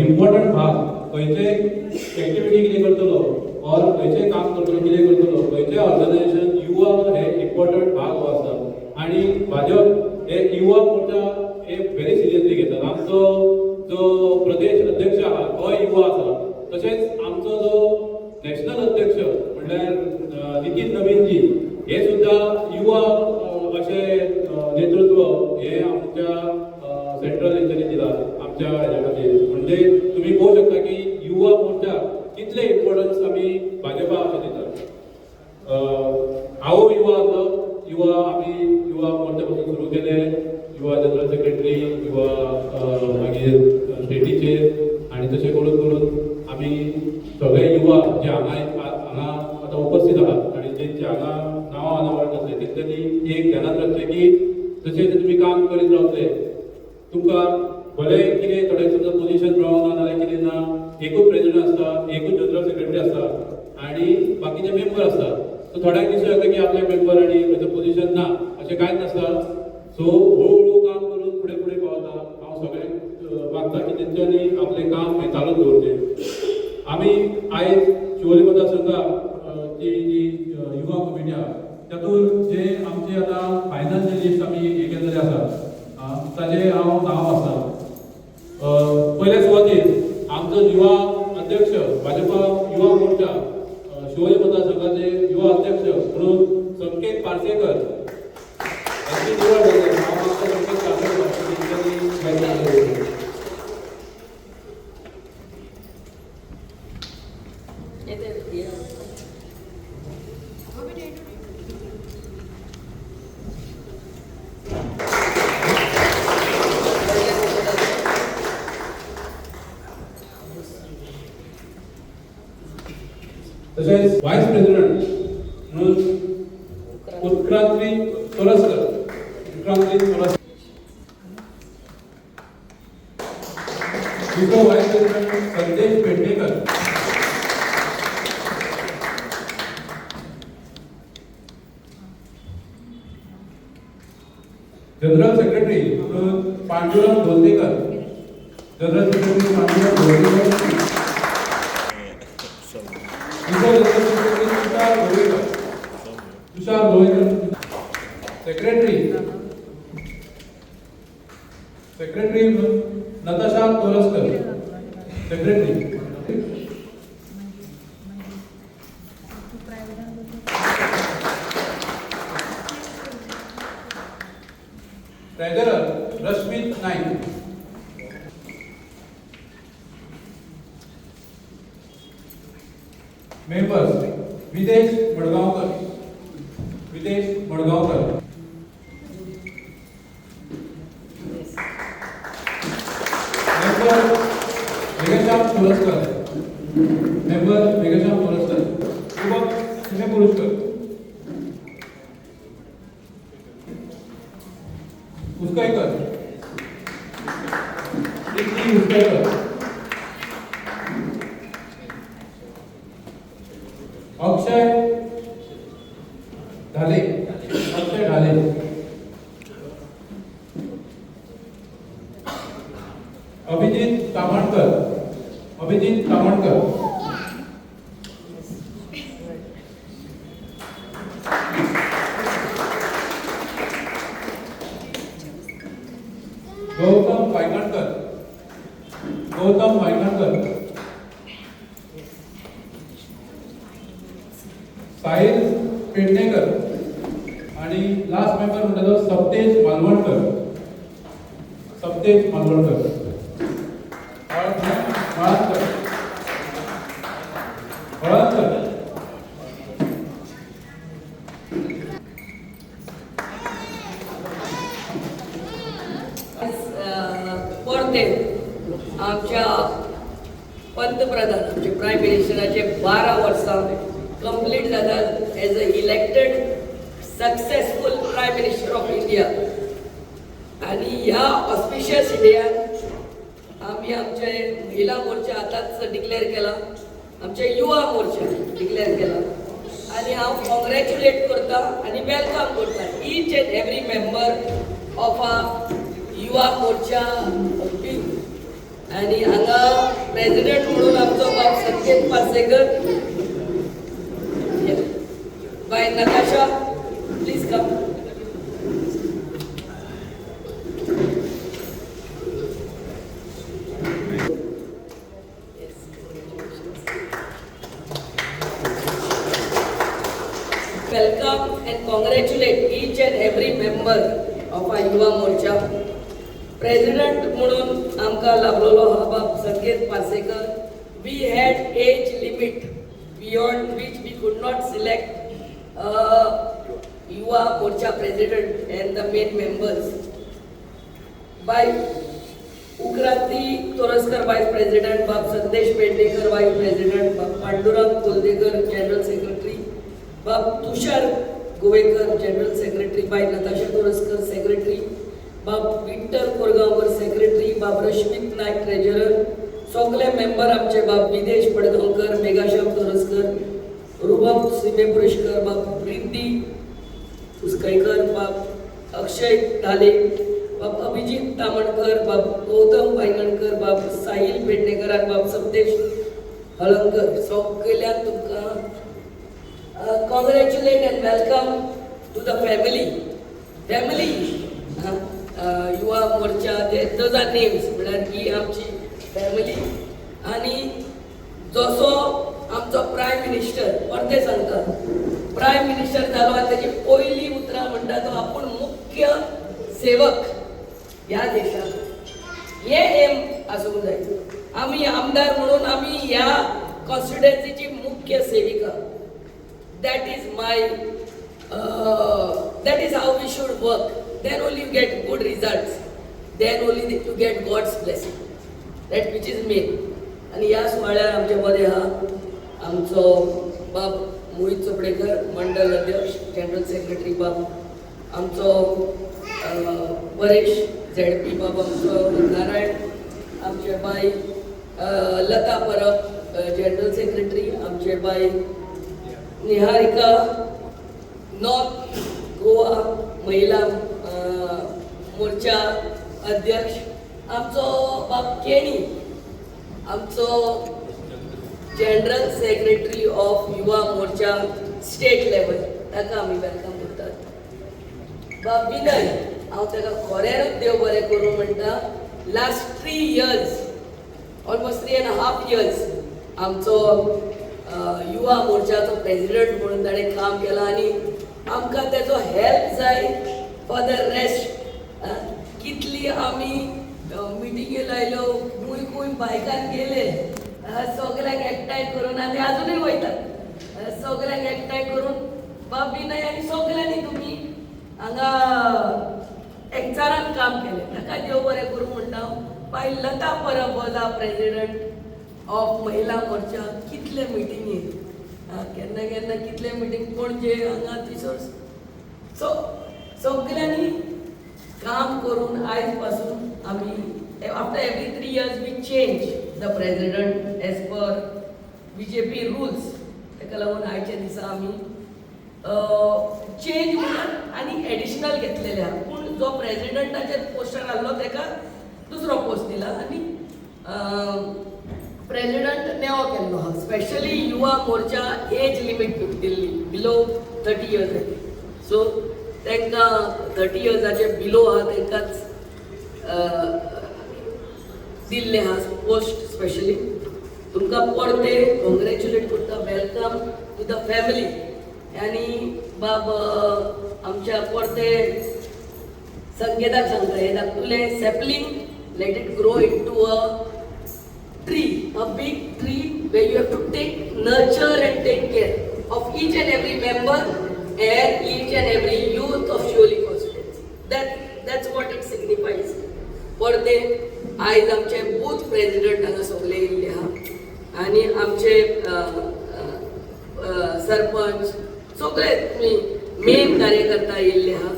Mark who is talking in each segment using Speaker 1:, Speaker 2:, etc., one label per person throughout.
Speaker 1: Important भाग. खंयचे activity कितें करतलो ऑर खंयचें काम करतलो, कितें करतलो, खंयचें ऑर्गनायझेशन, युवा हे इम्पॉर्टंट भाग हो आसा. आनी भाजप हे युवा मोर्चा हे व्हेरी सिरियसली घेतात. आमचो जो प्रदेश अध्यक्ष आहा तो युवा आसा. तशेंच आमचो जो नॅशनल अध्यक्ष म्हणल्यार नितीन नवीनजी हे सुद्दां युवा अशें नेतृत्व हे आमच्या सेंट्रल हेंच्यांनी दिला आमच्या हेज्या खातीर. म्हणजे तुमी पळोवंक शकता की युवा मोर्चा कितले इम्पॉर्टन्स आमी भाजपा अशें दितात. हांव युवा आसलो, युवा आमी युवा मोर्चा पासून सुरू केले, युवा जनरल सेक्रेटरी, युवा मागीर स्टेटीचेर, आनी तशें करून करून आमी सगळे युवा जे हांगा हांगा आतां उपस्थित आहात आनी जेंची हांगा नांवां अनावरण जातले, तेंच्यांनी एक ध्यानात राखचें की जशें तुमी काम करीत रावतले, तुमकां भले कितें थोडे समजा पोझिशन मेळोंक ना नाल्यार कितें ना, एकूच प्रेजिडंट आसता, एकूच जनरल सेक्रेटरी आसता आनी बाकीचे मेंबर आसता. सो थोड्यांक दिसूं येता की आपले मेंबर आनी खंयचें पोझिशन ना, अशें कांयच नासता. सो हळू हळू काम करून फुडें फुडें पावता. हांव सगळ्यांक मागता की तेंच्यांनी आपलें काम हें चालूच दवरचें. आमी आयज शिवोली मतदारसंघात जी जी युवा कमिटी आहा तातूंत जे आमचे आतां फायनल जे लिस्ट आमी हे केल्लें आसा ताजें हांव नांव आसता. पयल्या सुवातेर आमचो युवा अध्यक्ष, भाजपा युवा मोर्चा शिवोली मतदारसंघाचे युवा अध्यक्ष म्हणून संकेत पार्सेकर यांची निवड जाली. हांव मागता संकेत पार्सेकर तेंच्यांनी. तशेंच व्हायस प्रेसिडेंट म्हणून उत्क्रांती तोरसकर, उत्क्रांती तोरसकर. दुसरो व्हायस प्रेसिडेंट संदेश पेडणेकर. जनरल सेक्रेटरी म्हणून पांडुरंग धोलतेकर, जनरल सेक्रेटरी पांडुरंग धोलतेकर. दुसरो general secretary Tushar Govekar, Tushar Govekar. Secretary, secretary म्हणून Natasha Toraskar, secretary. Treasurer Rashmit Naik. Members Videsh Madgaonkar, Videsh Madgaonkar. Member Meghashyam Toraskar, member Meghashyam Toraskar. युवक सिमे पुरुषकर. उसकाईकर, रिद्धी उसकाईकर. अक्षय ढाले, अक्षय ढाले. अभिजित तामणकर, अभिजित तामणकर. गौतम वायगणकर, गौतम वायगणकर. साहिल पेडणेकर आणि लास्ट मेंबर म्हणटा तो सप्तेज मालवणकर, सप्तेज मालवणकर. मळांकर, हळदकर.
Speaker 2: परते आमच्या पंतप्रधान, आमचे प्रायम मिनिस्टराचे 12 वर्सां कंप्लीट जातात as a elected successful Prime Minister of India. आणि ह्या ऑस्पिशियस डेयान आम्ही आमचे महिला मोर्चा आतांच डिक्लेअर केला, आमचे युवा मोर्चा डिक्लेअर केला आणि हांव कॉंग्रॅच्युलेट करता आनी welcome करता each and every member of a Yuva Morcha wing. आणि हांगा प्रेसिडेंट म्हणून आमचो बाब संकेत पार्सेकर. बाय Natasha, please come. Yes, congratulations. Welcome and congratulate each and every member of our Yuva Morcha. President म्हणून आमकां लाभलेलो हा बाब संकेत Parsekar. We had age limit beyond which we could not select Yuva Morcha president and the main members. Bye Utkranti Toraskar vice president, बाब संदेश Pednekar voice president, बाब Pandurang कोलदेकर general secretary, बाब Tushar Govekar general secretary, बाय Natasha Toraskar secretary, बाब Vitthal Korgaonkar secretary, बाब रश्मित नायक ट्रेजरर. सगळे member आमचे बाब विदेश पडगांवकर, मेघाश्याम तोरसकर, रुबम सीमेपुरेशकर, बाब रिद्धी उसकैकर, बाब अक्षय ढाले, बाब अभिजित तामणकर, बाब गौतम वायंगणकर, बाब साहिल पेडणेकर आनी बाब सप्तेश हळंकर. सगळ्यांक तुमकां congratulate and welcome to the family. Family Yuva Morcha, ते those are names, म्हळ्यार ही आमची फॅमिली. आनी जसो आमचो प्रायम मिनिस्टर, परते सांगता, प्रायम मिनिस्टर जालो आनी तेजी पयली उतरां म्हणटा तो आपूण मुख्य सेवक ह्या देशाक. हे एम आसूंक जाय. आमी आमदार म्हणून आमी ह्या कॉन्स्टिट्युएन्सीची मुख्य सेविका. That is how we should work. Then only you get good results, then only you get God's blessing, that which is main. आणि ह्या सुवाळ्यार आमचे मदें आहा आमचो बाब मोहित चोपडेकर, मंडल अध्यक्ष, जनरल सेक्रेटरी, बाब आमचो परेश झेडपी, बाब आमचो नारायण, आमचे बाय लता परब जनरल सेक्रेटरी, आमचे बाय निहारिका, नॉर्थ गोवा महिला मोर्चा अध्यक्ष, आमचो बाब केणी, आमचो general secretary of Yuva Morcha state level, ताका आमी welcome करतात. बाब विनय, हांव ताका खऱ्यानूच देव बरें करूं म्हणटा. Last 3 years, almost 3.5 years, आमचो युवा मोर्चाचो प्रेसिडेंट म्हणून ताणें काम केलां आनी आमकां तेजो हेल्प जाय फॉर the rest. कितली आमी मिटिंगी लायल्यो, खूंय खूंय बायकान गेले, सगल्यांक एकठांय करून, आनी आजुनूय वयतात सगल्यांक एकठांय करून. बाब विनय आनी सगल्यांनी तुमी हांगा एकचारान काम केलें, ताका देव बरें करूं म्हणटा हांव. बाय लता परब was our president of महिला मोर्चा. कितले मिटिंगी, केन्ना केन्ना कितले मिटींग पणजे हांगा थंयसर, सो सगल्यांनी काम करून आयज पासून आमी after every 3 years we change the president as per BJP rules. ताका लागून आयच्या दिसा आमी चेंज म्हणून आनी एडिशनल घेतलेले आहा, पूण जो प्रेसिडेंटाचेर पोस्टार आहलो ताका दुसरो पोस्ट दिला आनी प्रेसिडेंट नेवो केल्लो आहा. Specially Yuva Morcha as limit दिल्ली बिलो 30 इयर्स, सो तांकां 30 इयर्साचे बिलो आहा तांकांच दिल्ले आहा पोस्ट स्पेशली. तुमकां परते कॉंग्रॅच्युलेट करता. Welcome to the family. आनी बाब आमच्या परते संकेताक सांगता, हे धाकटुले sapling, let it grow into a tree, a big tree where you have to take, nurture and take care of each and every member and each and every youth of Siolim constituency. That's what it signifies. परते आयज आमचे booth president हांगा सगळे येयल्ले आहा आनी आमचे अ, अ, अ, सरपंच, सगळे तुमी मेन कार्यकर्ता येयल्ले आहा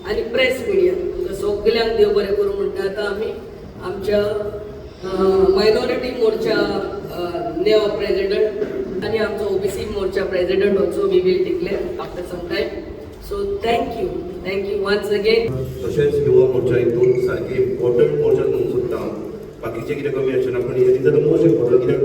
Speaker 2: आनी प्रेस मिडिया, तुमकां सगल्यांक देव बरें करूं म्हणटा. आतां आमी आमच्या मायनॉरिटी मोर्चा नेव प्रेसिडेंट आनी आमचो OBC Morcha president also we will declare after some time. So thank you, thank you once again.
Speaker 3: तशेंच युवा मोर्चा हितून सारकी इम्पॉर्टंट मोर्चा म्हणूंक सोदता हांव. बाकीचे कितें कमी आसचें ना, पण हे is the most important. कित्याक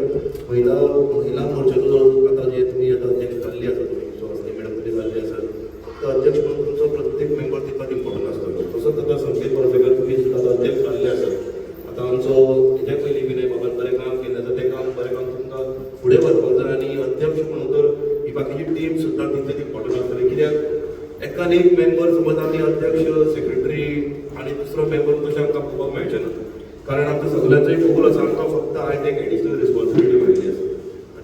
Speaker 3: महिला महिला मोर्चाचो जो आतां जे तुमी आतां अध्यक्ष जाल्ली आसा, तुमी सुहासिनी मॅडम तुमी जाल्ली आसा, फक्त अध्यक्ष म्हणून तुमचो प्रत्येक मेंबर तितलोच इम्पॉर्टंट आसतलो. तसोच आतां संकेत पार्सेकर तुमी सुद्दां आतां अध्यक्ष जाल्ले आसात. आतां आमचो हेज्या पयलीं विनय बाबान बरें काम केल्लें आसा, तें काम बरें काम तुमकां फुडें व्हरपाक जाय. आनी अध्यक्ष म्हणून तर ही बाकीची टीम सुद्दां तितलीच इम्पॉर्टंट आसतली, कित्याक एकान एक मेंबर समज आमी अध्यक्ष, सेक्रेटरी आनी दुसरो मेंबर तशें आमकां पळोवपाक मेळचें ना, कारण आमकां सगळ्यांचो एक गोल आसा. आमकां फक्त आयज एक एडिशनल रिस्पॉन्सिबिलिटी मेळिल्ली आसा,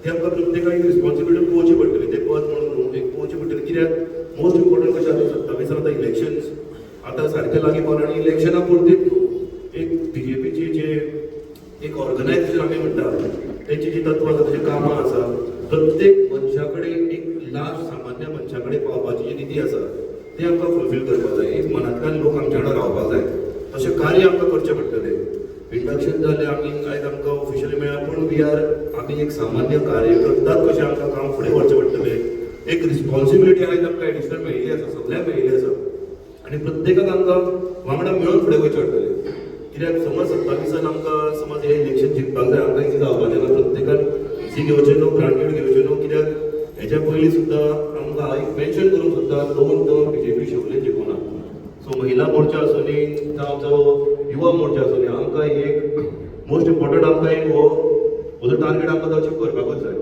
Speaker 3: ती आमकां प्रत्येकाक एक रिस्पॉन्सिबिलिटी पळोवची पडटली, तें पद म्हणून न्हू, एक पळोवची पडटली. कित्याक मोस्ट इम्पॉर्टंट कशें आतां 27 आतां इलेक्शन्स आतां सारकें लागीं पावलें आनी इलेक्शना पुरतीच न्हू, एक बीजेपीची जे एक ऑर्गनायझेशन आमी म्हणटा तेंची जी तत्वां आसा, तेजी कामां आसा, प्रत्येक मनशा कडेन एक लास्ट सामान्य मनशा कडेन पावपाची जी निधी आसा ती आमकां फुलफील करपाक जाय. एक मनांतल्यान लोक आमच्या वांगडा रावपाक जाय, तशें कार्य आमकां करचें पडटलें. इंडक्शन जालें, आमी आयज आमकां ऑफिशियली मेळ्ळा, पूण we are आमी एक सामान्य कार्यकर्ताच कशें आमकां काम फुडें व्हरचें पडटलें. एक रिस्पॉन्सिबिलिटी आयज आमकां एडिशनल मेळिल्ली आसा, सगळ्यांक मेळिल्ली आसा आनी प्रत्येकाक आमकां वांगडा मेळून फुडें वयचें पडटलें. कित्याक समज 27 आमकां समज हें इलेक्शन जिखपाक जाय, आमकां इजी जावपाचें ना. प्रत्येकान इजी घेवचें न्हू, ग्रांटेड घेवचें न्हू, कित्याक हेच्या पयलीं सुद्दां आमकां एक मेन्शन करूंक सोदता, दोन टर्म बीजेपी शिवोले जिखूना. सो महिला मोर्चा आसूं जावं आमचो युवा मोर्चा आसूं, आमकां एक मोस्ट इम्पॉर्टंट आमकां एक हो हो टार्गेट आमकां तो अचीव करपाकूच जाय.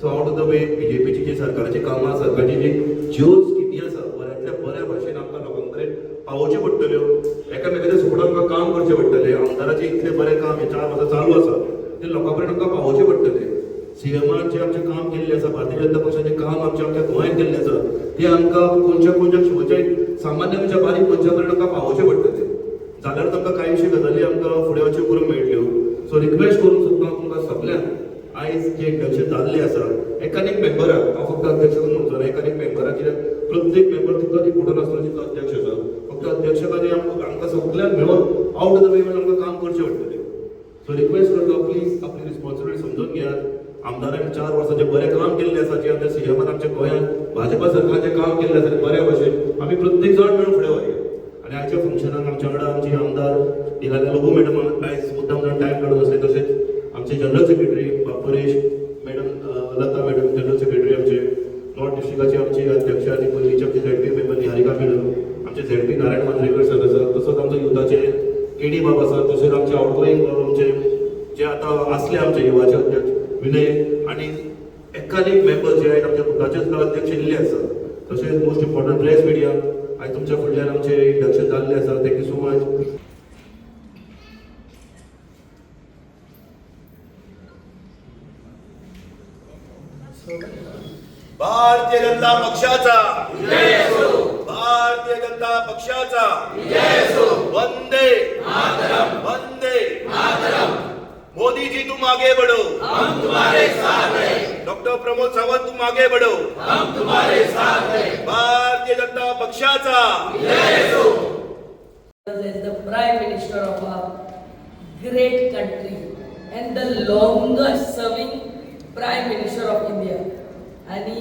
Speaker 3: So out of the way बीजेपीची जी सरकाराची कामां, सरकारची जी ज्यो स्किमी आसा बऱ्यांतल्या बऱ्या भाशेन आमकां लोकां कडेन पावोवच्यो पडटल्यो, एकामेकाच्या सपोर्टान आमकां काम करचें पडटलें. आमदाराचें इतलें बरें काम हें 4 वर्सां चालू आसा, तें लोकां कडेन आमकां पावोवचें पडटलें. सीएमान जें आमचें काम केल्लें आसा, भारतीय जनता पक्षाचें काम आमचें आमच्या गोंयांत केल्लें आसा, तें आमकां कोणच्या कोणच्या शिवोच्या सामान्य मनशा बारीक मनशा कडेन आमकां पावोवचें पडटलें, जाल्यार तांकां कांयशी गजाली आमकां फुडें अचीव करूंक मेळटल्यो. सो रिक्वेस्ट करूंक सोदता हांव तुमकां सगल्यांक, आयज जें इंडक्शन जाल्लें आसा एकान एक मेंबराक, हांव फक्त अध्यक्षाक म्हणचो ना, एकान एक मेंबराक, कित्याक प्रत्येक मेंबर तितलोच इम्पोर्टंट आसता जितलो अध्यक्ष आसा. फक्त अध्यक्षाक आमकां सगल्यांक मेळून आवट ऑफ the way आमकां काम करचें पडटलें. सो रिक्वेस्ट करता, प्लीज आपली रिस्पॉन्सिबिलिटी समजून घेयात. आमदारान 4 वर्सांचें बरें काम केल्लें आसा, जें आमच्या सीएमान आमच्या गोंयांत भाजपा सरकाराचें काम केल्लें आसा तें बऱ्या भशेन आमी प्रत्येक जाण मेळून फुडें व्हरया. आनी आयच्या फंक्शनाक आमच्या वांगडा आमची आमदार डिलायला लोबो मॅडम आयज मुद्दाम जावन टायम काडून आसले, तशेंच आमचे general secretary Paresh madam, Lata madam general secretary आमचे नॉर्थ डिस्ट्रिक्टाचे आमचे अध्यक्ष आनी पयलींचे आमचे झेडपी मेंबर निहारिका मॅडम, आमचे झेडपी नारायण मांद्रेकर सर आसा, तसोच आमचो युथाचे केडी बाब आसा, तशेंच आमचे आउटगोईंग आमचे जे आतां आसले आमचे युवाचे अध्यक्ष विनय आनी एकान एक मेंबर जे आयज आमच्या युथाचे सुद्दां अध्यक्ष येयल्ले आसा. तशेंच मोस्ट इम्पॉर्टंट प्रेस मिडिया, आयज तुमच्या फुडल्यान आमचें इंडक्शन जाल्लें आसा. Thank you so much.
Speaker 4: Bharatiya Janata पक्षाचा, भारतीय जनता पक्षाचा. वंदे वंदे. मोदी जी तुम आगे बढ़ो, हम तुम्हारे साथ हैं. डॉक्टर प्रमोद सावंत तुम आगे बढ़ो, हम तुम्हारे साथ हैं. भारतीय जनता पक्षाचा.
Speaker 2: As the Prime Minister of our great country and the longest serving Prime Minister of India. आणि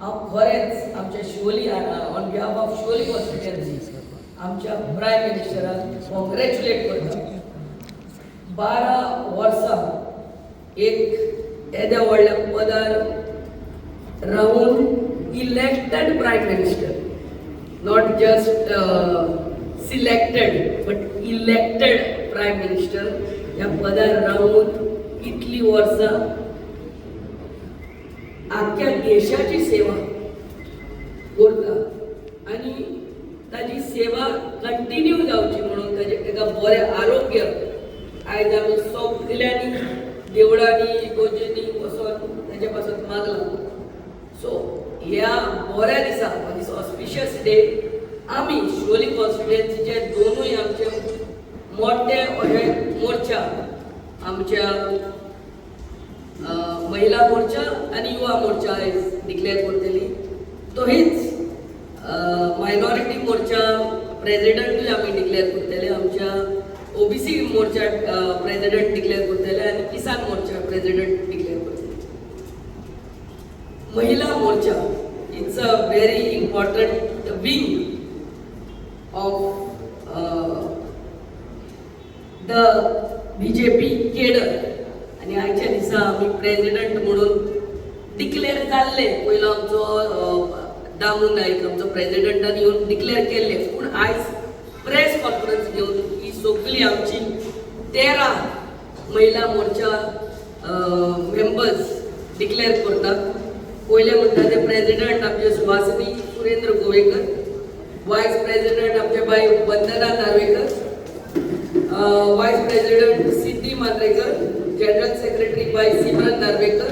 Speaker 2: हांव खरेंच आमच्या Siolim, on behalf of Siolim constituency, आमच्या प्रायम मिनिस्टराक कॉंग्रॅच्युलेट करता. 12 वर्सां एक येद्या व्हडल्या पदार रावून elected Prime Minister, not just selected but elected Prime Minister ह्या पदार रावून इतली वर्सां आख्ख्या देशाची सेवा करता आनी ताजी सेवा कंटिन्यू जावची म्हणून ताजें ताका बरें आरोग्य आयज आमी सगल्यांनी देवळांनी इगोर्जेंनी वचोन ताजे पासत मागलां. सो ह्या बऱ्या दिसा, ऑन दीस ऑस्पिशियस डे, आमी शिवोली कॉन्स्टिट्युएन्सीचे दोनूय आमचे मोठे अशे मोर्चा, आमच्या महिला मोर्चा आनी युवा मोर्चा आयज डिक्लेअर करतली, तोहीच मायनॉरिटी मोर्चा प्रेजिडेंटूय आमी डिक्लेअर करतले, आमच्या ओबीसी मोर्चा प्रेजिडेंट डिक्लेअर करतले आनी किसान मोर्चा प्रेजिडेंट डिक्लेअर करतले. महिला मोर्चा, it's a very important wing of the BJP cadre. आनी आयच्या दिसा आमी प्रेजिडंट म्हणून डिक्लेअर जाल्ले. पयलो आमचो दामू नायक आमचो प्रेजिडंटान येवन डिक्लेअर केल्ले, पूण आयज प्रेस कॉन्फरन्स घेवन ही सगळी आमची 13 महिला मोर्चा मेंबर्स डिक्लेअर करतात. पयले म्हणटा ते प्रेजिडंट आमचे सुहासिनी सुरेंद्र गोवेकर, वायस प्रेजिडंट आमचे बाय Vandana Narvekar, vice president Siddhi Mandrekar, general secretary bye Simran Narvekar,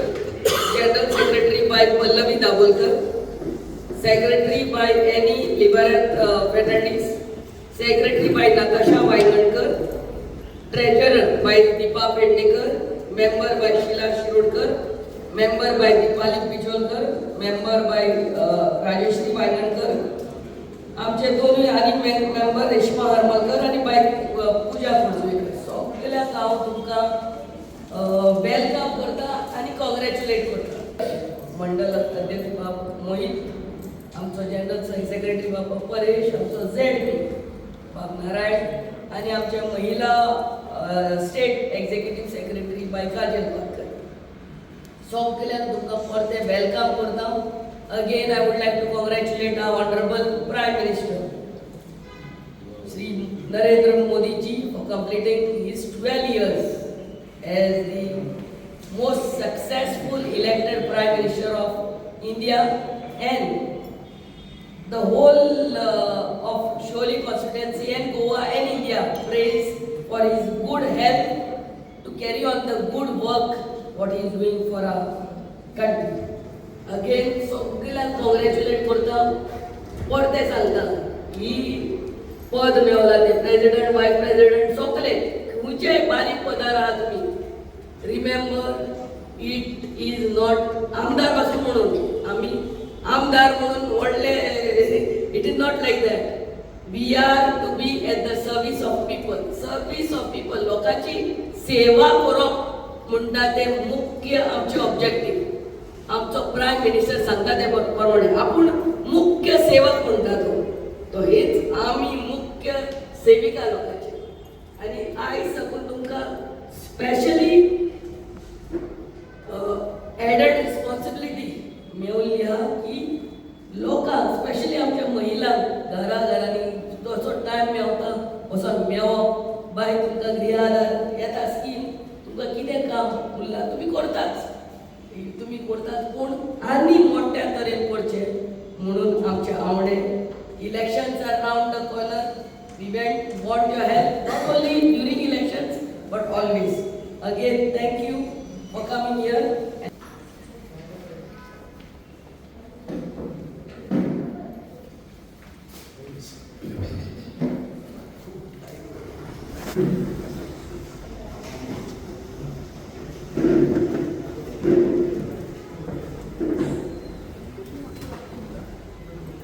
Speaker 2: general secretary bye Pallavi Dabholkar, secretary bye any Liberath Fernandes, secretary bye Natasha Vaingankar, treasurer bye Deepa Pednekar, member bye Sheila Shirodkar, member bye Deepali Bijolkar, member bye Rajshree Vaingankar. आमचे दोनूय आनी member Reshma Haramalkar आनी बाय पूजा खोर्जुवेकर. सगल्यांक हांव तुमकां welcome करता आनी congratulate करता. मंडल अध्यक्ष बाब मोहित, आमचो जनरल सेक्रेटरी बाब परेश, आमचो झेड पी बाब नारायण आनी आमच्या महिला स्टेट एक्झिक्युटीव सेक्रेटरी बाय काजल पारकर. सगल्यांक तुमकां परतें welcome करता. Again, I would like to congratulate our honourable Prime Minister Shri Narendra Modi ji for completing his 12 years as the most successful elected Prime Minister of India, and the whole of Siolim constituency and Goa and India prays for his good health to carry on the good work what he is doing for our country. Again, सगळ्यांक congratulate करता. परतें सांगता, ही पद मेवला ते president, voice president, सगळे खंयच्याय बारीक पदार आहा तुमी, रिमेंबर it is not आमदार पासून म्हणून आमी आमदार म्हणून व्हडले. It is not like that. We are to be at the service of people, service of people. लोकांची सेवा करप म्हणटा ते मुख्य आमचे ऑब्जेक्टीव. आमचो प्रायम मिनिस्टर सांगता ते प्रमाणे आपूण मुख्य सेवक म्हणटा तो, तो हेच आमी मुख्य सेविका लोकांचे. आनी आयज साकून तुमकां स्पेशली एडड रिस्पॉन्सिबिलिटी मेवली आहा की लोकांक, स्पेशली आमच्या महिलांक घरा घरांनी जसो टायम मेवता वचोन मेवप. बाय, तुमकां गृह येता स्कीम, तुमकां कितें काम उरलां तुमी करताच, तुमी करतात, पूण आनी मोठ्या तरेन करचें म्हणून आमचे आवडे. Elections are round the corner. We want your help not only during elections but always. Again, thank you for coming here.